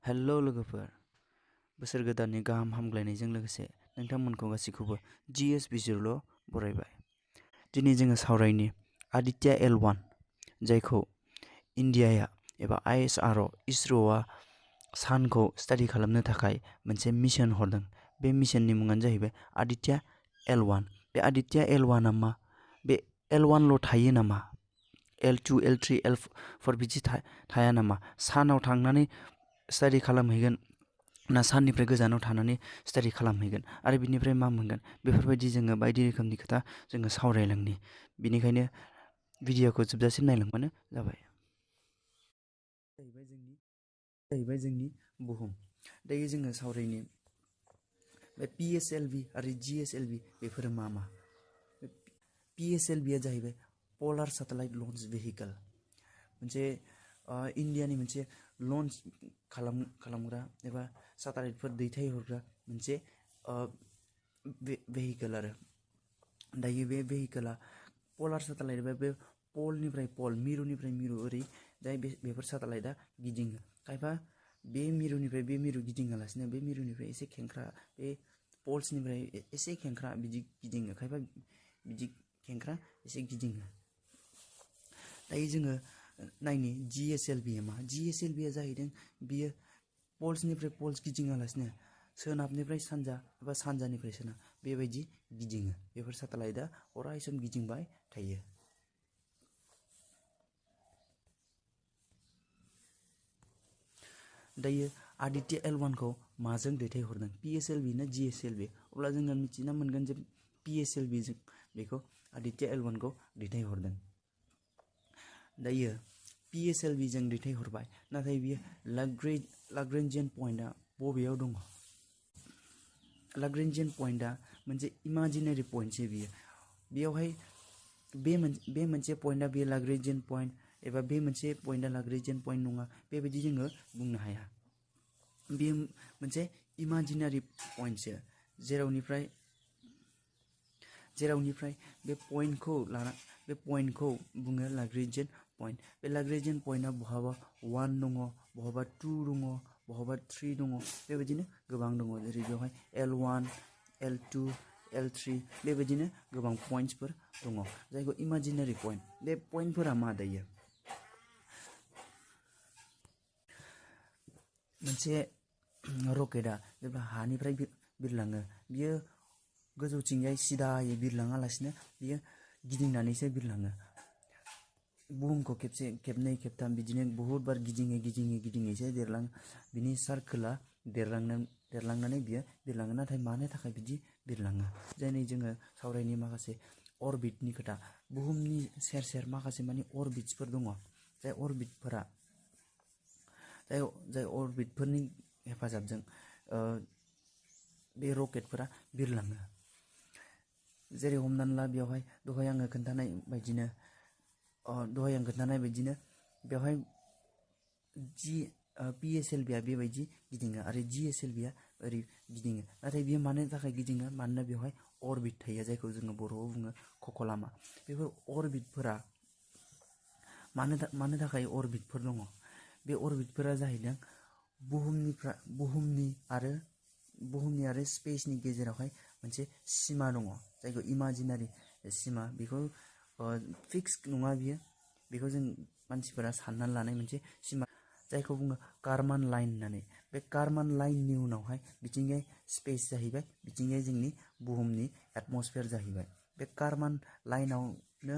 Hello लोगोफोर, बोसोर गोदाननि गाहाम हामग्लायनायजों लोगोसे नोंथांमोनखौ गासैखौबो GS बिजिरल' बरायबाय। दिनै जोङो सावरायनि आदित्य L1 जायखौ इन्डियाया एबा इसर'आ सानखौ स्टाडि खालामनो थाखाय मोनसे मिशन हरदों। बे मिशननि मुङानो जाहैबाय आदित्य L1। बे आदित्य L1आ मा? बे L1ल' थायो नामा? L2, L3, L4 बिदि थाया नामा? सानाव थांनानै स्टाडि खालामहैगोन ना साननिफ्राय गोजानाव थानानै स्टाडि खालामहैगोन आरो बिनिफ्राय मा मोनगोन? बेफोरबायदि जोङो बायदि रोखोमनि खोथा जोङो सावरायलांनि। बिनिखायनो भिडिअखौ जोबजासिम नायलांबानो जाबाय। जाहैबाय जोंनि बुहुम। दायो जोङो सावरायनि बे PSLV आरो GSLV बेफोरो मा? PSLV आ जाहैबाय पलार सेटेलाइट लन्च भेहिकल, मोनसे इन्डियानि मोनसे लन्च खालामग्रा एबा सेटेलाइटफोर दैथायहरग्रा मोनसे भेहिकल आरो दायो बे भेहिकला पलार सेटेलाइट एबा बे पलनिफ्राय पल, मिरुनिफ्राय मिरु ओरै जाय बेफोर सेटेलाइटआ गिदिङो। खायफा बे मिरुनिफ्राय बे मिरु गिदिङालासिनो बे मिरुनिफ्राय एसे खेंख्रा, बे पल्सनिफ्राय एसे खेंख्रा बिदि गिदिङो। खायफा बिदि खेंख्रा एसे गिदिङो। दायो जोङो नायनि GSLV आ मा? GSLV आ जाहैदों बियो पल्सनिफ्राय पल्स गिदिङालासिनो सोनाबनिफ्राय सानजा एबा सानजानिफ्राय सोनाब बेबायदि गिदिङो। बेफोर सेटेलाइटआ अराय सम गिदिंबाय थायो। दायो आदित्य L1 खौ माजों दैथायहरदों? PSLV ना GSLV? अब्ला जोङो मिथिना मोनगोन जे PSLV जों बेखौ आदित्य L1 खौ दैथायहरदों। दायो PSLV जों दैथायहरबाय, नाथाय बियो लाग्रेन्जियन पइन्टआ बबेयाव दङ? लाग्रेन्जियन पइन्टआ मोनसे इमाजिनारि पइन्टसो बियो। बेयावहाय बे मोनसे पइन्टआ बे लाग्रेन्जियन पइन्ट एबा बे मोनसे पइन्टआ लाग्रेन्जियन पइन्ट नङा बेबायदि जोङो बुंनो हाया। बेयो मोनसे इमाजिनारि पइन्टसो, जेरावनिफ्राय बे पइन्टखौ बुङो लाग्रेन्जियन पइन्ट। बे लाग्रेन्जियन पइन्टआ बहाबा 1 दङ, बहाबा 2 दङ, बहाबा 3 दङ, बेबायदिनो गोबां दङ। जेरै बेवहाय L1, L2, L3 बेबायदिनो गोबां पइन्टसफोर दङ जायखौ इमाजिनारि पइन्ट। बे पइन्टफोरा मा दायो? मोनसे रकेटआ जेब्ला हानिफ्राय बिरलाङो, बियो गोजौथिंजाय सिदायै बिरलाङालासिनो बियो गिदिंनानैसो बिरलाङो। बुहुमखौ खेबसे, खेबनै, खेबथाम बिदिनो बहुद बार गिदिङैसो बिनि सार्कोला देरलांनानै बियो बिरलाङो। नाथाय मानो थाखाय बिदि बिरलाङो? जेरै जोङो सावरायनि माखासे अरबिटनि खोथा। बुहुमनि सेर सेर माखासे मानि अरबिट्सफोर दङ, जाय अरबिटफोरनि हेफाजाबजों बे रकेटफोरा बिरलाङो। जेरै हमनानै ला बेवहाय दहाय आं खोन्थानाय बायदिनो बेवहाय PSLV आ बेबायदि गिदिङो आरो GSLV आ ओरै गिदिङो। नाथाय बियो मानो थाखाय गिदिङो? मानोना बेवहाय अरबिट थायो, जायखौ जोङो बर'आव बुङो खख'लामा। बेफोर अरबिटफोरा मानो थाखाय अरबिटफोर दङ? बे अरबिटफोरा जाहैदों बुहुमनि आरो स्पेसनि गेजेरावहाय मोनसे सिमा दङ, जायखौ इमाजिनारि सिमा। बेखौ फिक्स नङा बियो, बेखौ जों मानसिफोरा साननानै लानाय मोनसे सिमा, जायखौ बुङो कारमान लाइन होननानै। बे कारमान लाइननि उनावहाय बिथिंजाय स्पेस जाहैबाय, बिथिंजाय जोंनि बुहुमनि एटमस्फेयार जाहैबाय। बे कारमान लाइनावनो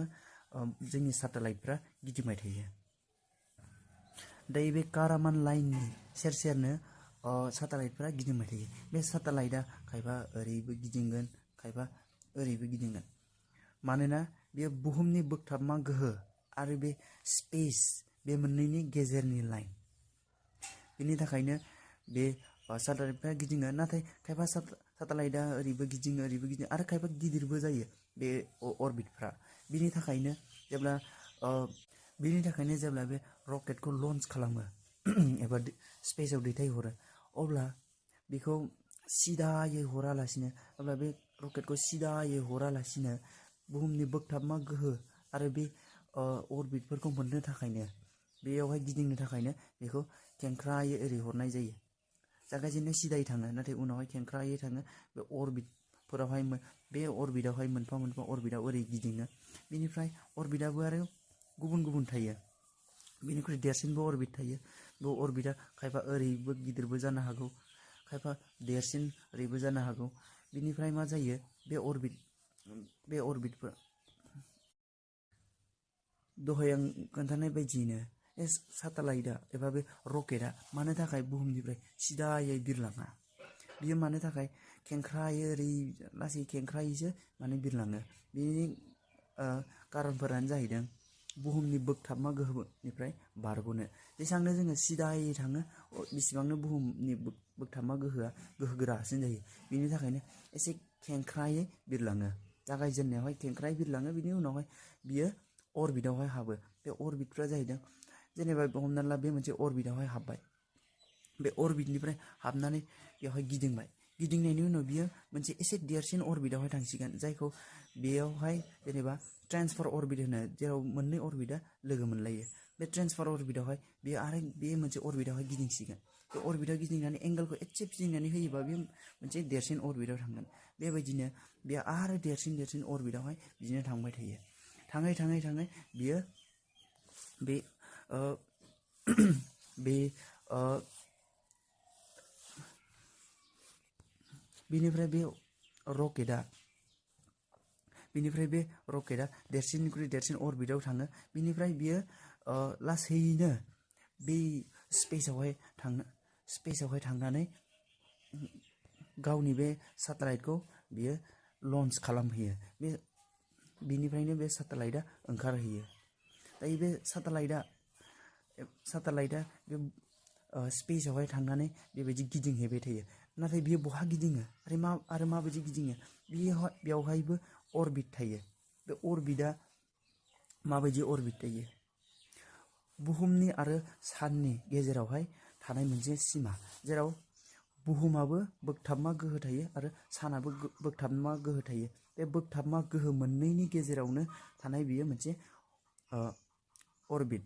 जोंनि सेटेलाइटफ्रा गिदिंबाय थायो। दायो बे कारमान लाइननि सेर सेरनो सेटेलाइटफ्रा गिदिंबाय थायो। बे सेटेलाइटआ खायफा ओरैबो गिदिंगोन, खायफा ओरैबो गिदिंगोन। मानोना बेयो बुहुमनि बोगथाबमा गोहो आरो बे स्पेस, बे मोननैनि गेजेरनि लाइन। बेनि थाखायनो बे सेटेलाइटफ्रा गिदिङो। नाथाय खायफा सेटेलाइटआ ओरैबो गिदिङो आरो खायफा गिदिरबो जायो बे अरबिटफ्रा। बिनि थाखायनो जेब्ला बे रकेटखौ लन्च खालामो एबा स्पेसाव दैथायहरो, अब्ला बेखौ सिदायै हरालासिनो बुहुमनि बोगथाबमा गोहो आरो बे अरबिटफोरखौ मोननो थाखायनो बेयावहाय गिदिंनो थाखायनो बेखौ खेंख्रायै ओरै हरनाय जायो। जागायजेननायाव सिदायै थाङो नाथाय उनावहाय खेंख्रायै थाङो। बे अरबिटफोरावहाय बे अरबिटावहाय मोनफा मोनफा अरबिटाव ओरै गिदिङो। बेनिफ्राय अरबिटाबो आरो गुबुन गुबुन थायो। बेनिख्रुइ देरसिनबो अरबिट थायो। बे अरबिटा खायफा ओरैबो गिदिरबो जानो हागौ, खायफा देरसिन ओरैबो जानो हागौ। बिनिफ्राय मा जायो, बे अरबिटफोर दहाय आं खोन्थानाय बायदियैनो सेटेलाइटआ एबा बे रकेटआ मानो थाखाय बुहुमनिफ्राय सिदायै बिरलाङा? बियो मानो थाखाय खेंख्रायै ओरै लासै खेंख्रायैसो माने बिरलाङो? बेनि कारनफोरानो जाहैदों बुहुमनि बोगथाबमा गोहोनिफ्राय बारग'नो। जेसेबांनो जोङो सिदायै थाङो बेसेबांनो बुहुमनि बोगथाबमा गोहोआ गोहोगोरासिन जायो। बेनि थाखायनो एसे खेंख्रायै बिरलाङो। जागायजेननायावहाय खेंख्रायै बिरलाङो, बिनि उनावहाय बियो अरबिटावहाय हाबो। बे अरबिटफ्रा जाहैदों जेनेबा हमनानै ला बे मोनसे अरबिटावहाय हाबबाय। बे अरबिटनिफ्राय हाबनानै बेवहाय गिदिंबाय। गिदिंनायनि उनाव बियो मोनसे एसे देरसिन अरबिटावहाय थांसिगोन, जायखौ बेयावहाय जेनेबा ट्रेन्सफार अरबिट होनो, जेराव मोननै अरबिटा लोगो मोनलायो। बे ट्रेन्सफार अरबिटावहाय बेयो आरो बे मोनसे अरबिटावहाय गिदिंसिगोन। बे अरबिटाव गिदिंनानै एंगेलखौ एसे फिदिंनानै होयोबा बे मोनसे देरसिन अरबिटाव थांगोन। बेबायदिनो बेयो आरो देरसिन अरबिटावहाय बिदिनो थांबाय थायो। थाङै थाङै थाङै बियो बेनिफ्राय बे रकेटआ देरसिननिख्रुइ देरसिन अरबिटाव थाङो। बिनिफ्राय बियो लासैनो बे स्पेसावहाय थांनानै गावनि बे सेटेलाइटखौ बियो लन्च खालामहैयो। बिनिफ्रायनो बे सेटेलाइटआ ओंखारहैयो। दायो बे सेटेलाइटआ बे स्पेसावहाय थांनानै बेबायदि गिदिंहैबाय थायो। नाथाय बियो बहा गिदिङो आरो माबायदि गिदिङो? बेवहायबो अरबिट थायो। बे अरबिटआ माबायदि अरबिट थायो? बुहुमनि आरो साननि गेजेरावहाय थानाय मोनसे सिमा, जेराव बुहुमाबो बोगथाबमा गोहो थायो आरो सानाबो बोगथाबमा गोहो थायो। बे बोगथाबमा गोहो मोननैनि गेजेरावनो थानाय बियो मोनसे अरबिट।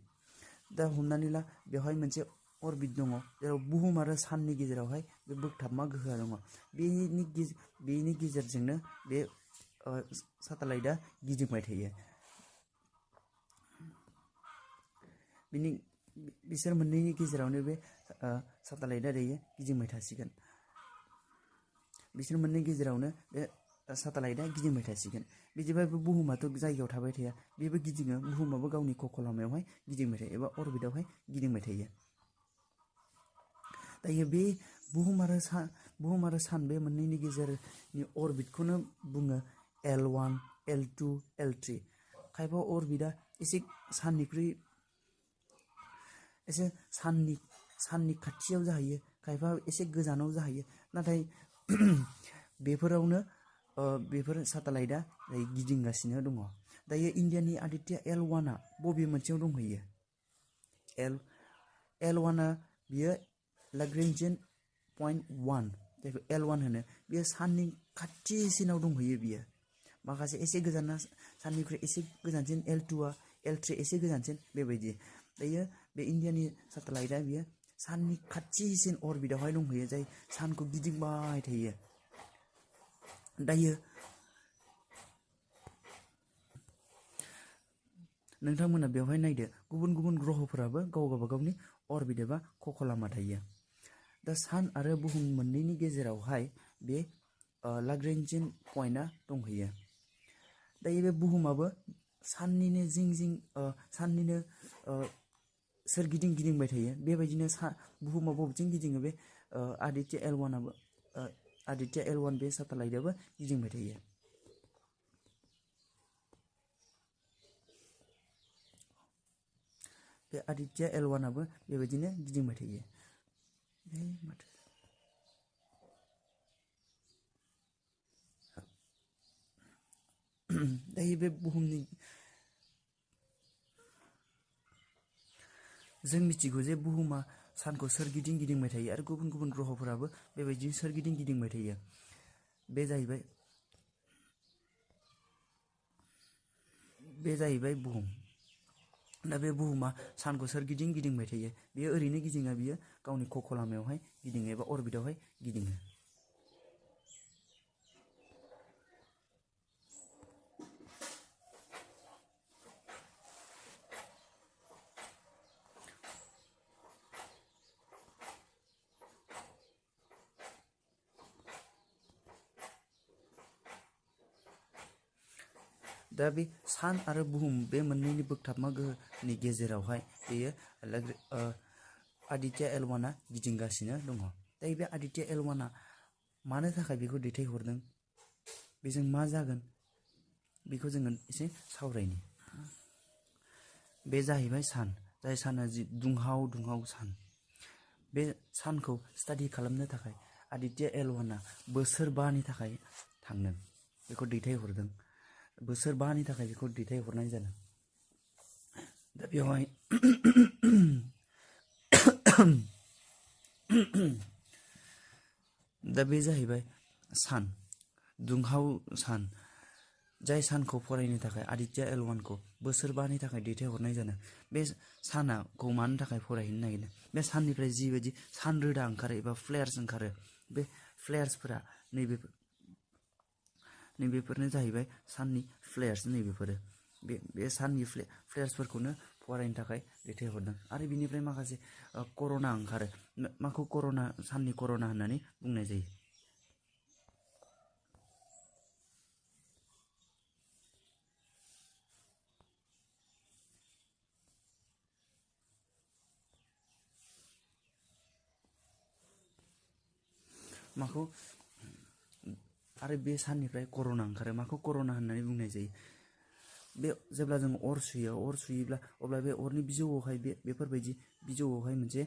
दा हमनानै ला बेवहाय मोनसे अरबिट दङ, जेराव बुहुम आरो साननि गेजेरावहाय बे बोगथाबमा गोहोआ दङ। बेनि गेजेरजोंनो बे सेटेलाइटआ गिदिंबाय थायो। बिसोर मोननैनि गेजेरावनो बे सेटेलाइटआ दायो गिदिंबाय थासिगोन। बिदिबा बुहुमाथ' जायगायाव थाबाय थाया, बेबो गिदिङो। बुहुमाबो गावनि कक्ष लामायावहाय गिदिंबाय थायो एबा अरबिटावहाय गिदिंबाय थायो। दायो बे बुहुम आरो सान बे मोननैनि गेजेरनि अरबिटखौनो बुङो L1, L2, L3। खायफा अरबिटआ एसे साननि खाथियाव जाहैयो, खायफा एसे गोजानाव जाहैयो। नाथाय बेफोर सेटेलाइटआ गिदिंगासिनो दङ। दायो इन्डियानि आदित्य L1आ बबे मोनसेयाव दंहैयो? L1आ बियो लाग्रेन्जियन पइन्ट 1, जायखौ L1 होनो, बियो साननि खाथिसिनाव दंहैयो। बियो माखासे एसे गोजाना, साननिख्रुइ एसे गोजानसिन L2आ, L3 एसे गोजानसिन, बेबायदि। दायो बे इन्डियानि सेटेलाइटआ बियो साननि खाथिसिन अरबिटावहाय दंहैयो, जाय सानखौ गिदिंबाय थायो। दायो नोंथांमोना बेवहाय नायदो, गुबुन गुबुन ग्रहफोराबो गावबा गावनि अरबिट एबा कक्ष लामा थायो। दा सान आरो बुहुम मोननैनि गेजेरावहाय बे लाग्रेन्जियन पइन्टआ दंहैयो। दायो बे बुहुमाबो साननिनो साननिनो सोरगिदिं गिदिंबाय थायो। बेबायदिनो बुहुमा बबेथिं गिदिङो, बे आदित्य L1 बे सेटेलाइटआबो गिदिंबाय थायो। बे आदित्य L1आबो बेबायदिनो गिदिंबाय थायो। दायो बे बुहुमनि जों मिथिगौ जे बुहुमा सानखौ सोरगिदिं गिदिंबाय थायो आरो गुबुन गुबुन ग्रहफोराबो बेबायदिनो सोरगिदिं गिदिंबाय थायो। बे जाहैबाय बुहुम। दा बे बुहुमा सानखौ सोरगिदिं गिदिंबाय थायो बेयो ओरैनो गिदिङा बियो गावनि कक्ष लामायावहाय गिदिङो एबा अरबिटावहाय गिदिङो दा बे सान आरो बुहुम बे मोननैनि बोगथाबमा गोहोनि गेजेरावहाय बेयो आदित्य L1आ गिदिंगासिनो दङ दा बे आदित्य L1आ मानो थाखाय बेखौ दैथायहरदों बेजों मा जागोन बेखौ जोङो एसे सावरायनि बे जाहैबाय सान जाय साना जि दुंहाव सान बे सानखौ स्टाडि खालामनो थाखाय आदित्य L1आ बोसोर 5नि थाखाय थांदों बेखौ दैथायहरदों बोसोर 5नि थाखाय बेखौ दैथायहरनाय जादों दा बेवहाय दा बे जाहैबाय सान दुंहाव सान जाय सानखौ फरायनो थाखाय आदित्य L1खौ बोसोर 5नि थाखाय दैथायहरनाय जादों बे सानाखौ मानो थाखाय फरायहैनो नागिरदों बे साननिफ्राय जिबायदि सान रोदा ओंखारो एबा फ्लेयार्स ओंखारो बे फ्लेयार्सफोरा नैबेफोरनो जाहैबाय साननि फ्लेयार्स नैबेफोरो बे साननि फ्लेयार्सफोरखौनो फरायनो थाखाय दैथायहरदों आरो बिनिफ्राय माखासे कर'ना ओंखारो माखौ साननि कर'ना होननानै बुंनाय जायो माखौ आरो बे साननिफ्राय कर'ना ओंखारो माखौ कर'ना होननानै बुंनाय जायो बे जेब्ला जों अर सुयोब्ला अब्ला बे अरनि बिजौआवहाय बेफोरबायदि बिजौआवहाय मोनसे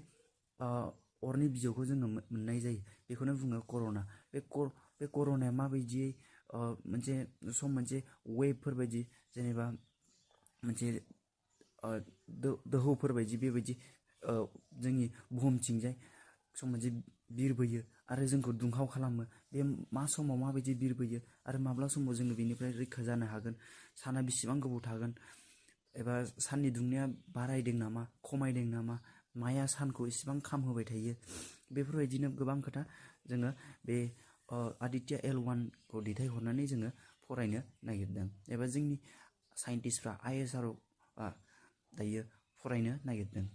अरनि बिजौखौ जोङो मोननाय जायो बेखौनो बुङो कर'ना बे कर'नाया माबायदियै मोनसे वेभफोरबायदि जेनेबा मोनसे दोहौफोरबायदि बेबायदि जोंनि बुहुमथिंजाय सम मोनसे बिरबोयो आरो जोंखौ दुंहाव खालामो बे मा समाव माबायदि बिरबोयो आरो माब्ला समाव जोङो बेनिफ्राय रैखा जानो हागोन साना बेसेबां गोबाव थागोन एबा साननि दुंनाया बारायदों नामा खमायदों नामा माया सानखौ इसेबां खामहोबाय थायो बेफोरबायदिनो गोबां खोथा जोङो बे आदित्य L1खौ दैथायहरनानै जोङो फरायनो नागिरदों एबा जोंनि साइन्टिस्टफ्रा ISRO दायो फरायनो नागिरदों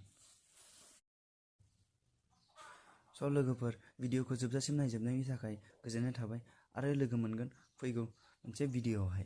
स' लोगोफोर भिडिअखौ जोबजासिम नायजोबनायनि थाखाय गोजोननाय थाबाय आरो लोगो मोनगोन फैगौ मोनसे भिडिअआवहाय